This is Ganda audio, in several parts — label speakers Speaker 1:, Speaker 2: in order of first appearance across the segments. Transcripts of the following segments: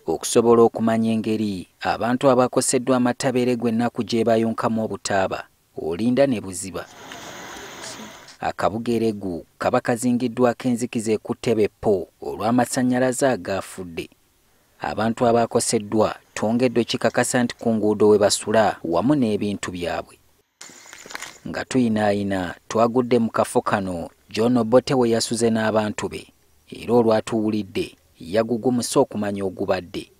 Speaker 1: Okusobola okumanya engeri abantu abakoseddwa amataba Elegu ennaku gye bayonkamu obutaaba, olinda ne buziba. Akabuga Elegu kaba kazingiddwako enzikiza ekutte beppo olw'amasannyalaze agaafudde. Abantu abakoseddwa twongedde kikakasa nti ku nguudo we basula wamu n'ebintu byabwe. Nga tuyinaayina twagudde mu kafo kano John Obote we yasuze n'abantu be, era olwatuwulidde yagugumusa okumanya ogubadde.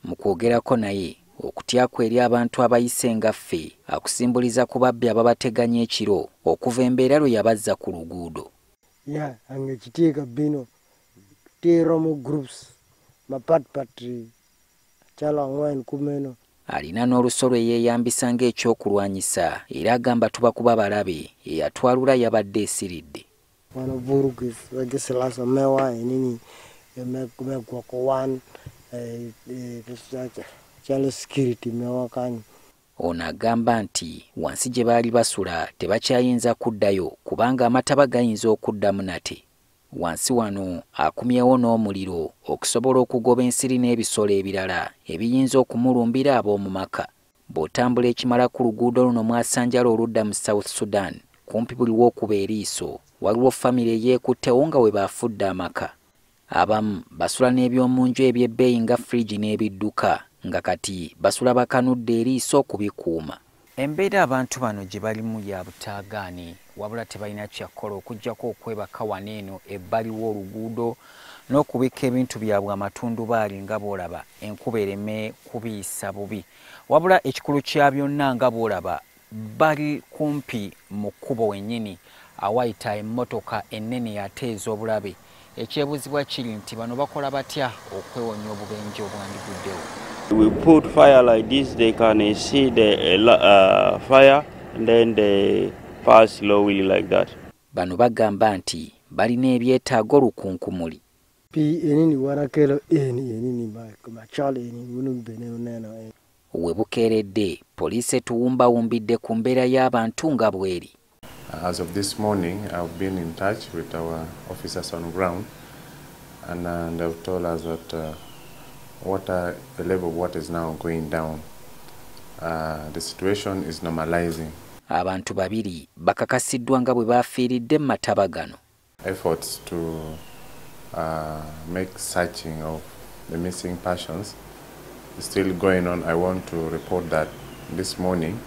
Speaker 1: Mu kwogerako naye okutya kwe eri abantu abayise nga ffe akusimbuliza ku babbi ababateganya ekiro okuva embeera lwe yabazza ku luguudo.
Speaker 2: Ya angekitiika bino tiromo groups mapatpatri chala ngwen kumeno.
Speaker 1: Alina n'oluso lwe yeeyambisa ng'ekyokulwanyisa era agamba tuba kuba balabe eyatwalula yabadde esiridde.
Speaker 2: Wano burugis wagisilasa mewa enini megwako wan chala security mewa kanyi.
Speaker 1: Ono agamba nti wansi gye baali basula tebakyayinza kuddayo kubanga amataba gayinza okuddamu nate. Wansi wano akumyewo n'omuliro okusobola okugoba ensiri n'ebisolo ebirala ebiyinza okumulumbira ab'omu maka. Bw'otambula ekimala ku luguudo luno mwasanjala oludda mu South Sudan, kumpi buli w'okuba eriiso waliwo famire eyeekuttewo nga we baafudde amaka. Abamu basula n'ebyomu nju eby'ebbeeyi nga fridge n'ebidduka nga kati basula bakanudde eriiso okubikuuma. Embeera abantu bano gye balimu ya butaagaane, wabula tebalina kyakukola okuggyako okwebaka wano eno ebbali w'oluguudo n'okubikka ebintu byabwe amatundubaali nga bw'olaba enkuba ereme kubiyisa bubi. Wabula ekikulu kya byonna nga bw'olaba bali kumpi mu kkubo wennyini awayita emmotoka ennene ate ez'obulabe. Ekyebuuzibwa kiri nti bano bakola batya okwewonya obubenje obwandiguddewo.
Speaker 3: We put fire like this, they can see the fire and then they pass slowly like that.
Speaker 1: Bano bagamba nti balina ebyetaago lukunkumuli.
Speaker 2: Pi enini warakelo eni enini machal eni wunu bene neno.
Speaker 1: We bukeeredde poliisi etuwumbawumbidde ku mbeera y'abantu nga bw'eri.
Speaker 4: As of this morning, I've been in touch with our officers on ground, and they've told us that the level of water is now going down. The situation is normalizing.
Speaker 1: Abantu babiri bakakasiddwa nga bwe bafiiridde mu mataba gano.
Speaker 4: Efforts to make searching of the missing persons is still going on. I want to report that this morning,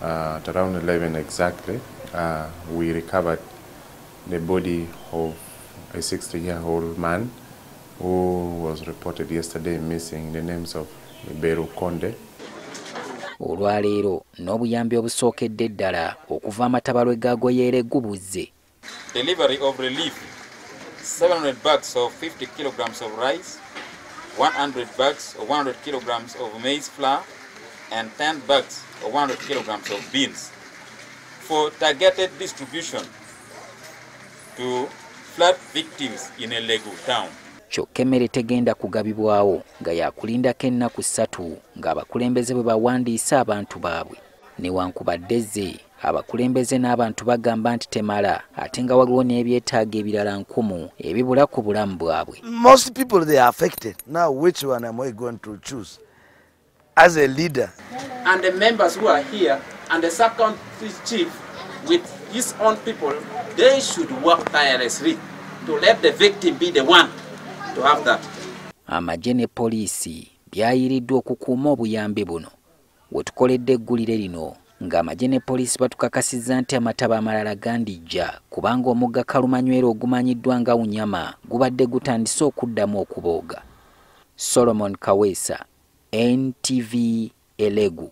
Speaker 4: at around 11 exactly, we recovered the body of a 60-year-old man who was reported yesterday missing, the names of Beru Konde.
Speaker 1: Olwaleero n'obuyambi obusookedde ddala okuva amataba lwe gagoyeera gubuzze.
Speaker 5: Delivery of relief, 700 bags of 50 kilograms of rice, 100 bags of 100 kilograms of maize flour, and 10 bags of 100 kilograms of beans for targeted distribution to flood victims in Elegu town.
Speaker 1: Kyokka emmere tegenda kugabibwawo nga yakulindako ennaku 3 ng'abakulembeze bwe bawandiisa abantu baabwe. Newankubadde ze abakulembeze n'abantu bagamba nti temala ate nga waliwo n'ebyetaago ebirala nkumu ebibula ku bulamu bwabwe.
Speaker 6: Most people, they are affected. Now which one am I going to choose as a leader?
Speaker 7: And the members who are here and the second chief with his own people, they should work tirelessly to let the victim be the one to have that.
Speaker 1: Amagye ne poliisi byayiriddwa okukuuma obuyambi buno. We tukoledde eggulire lino ng'amagye ne poliisi batukakasizza nti amataba amalala gandijja kubanga omugga Kalumanywera ogumanyiddwa nga Unyama gubadde gutandise okuddamu okubooga. Solomon Kaweesa, NTV Elegu.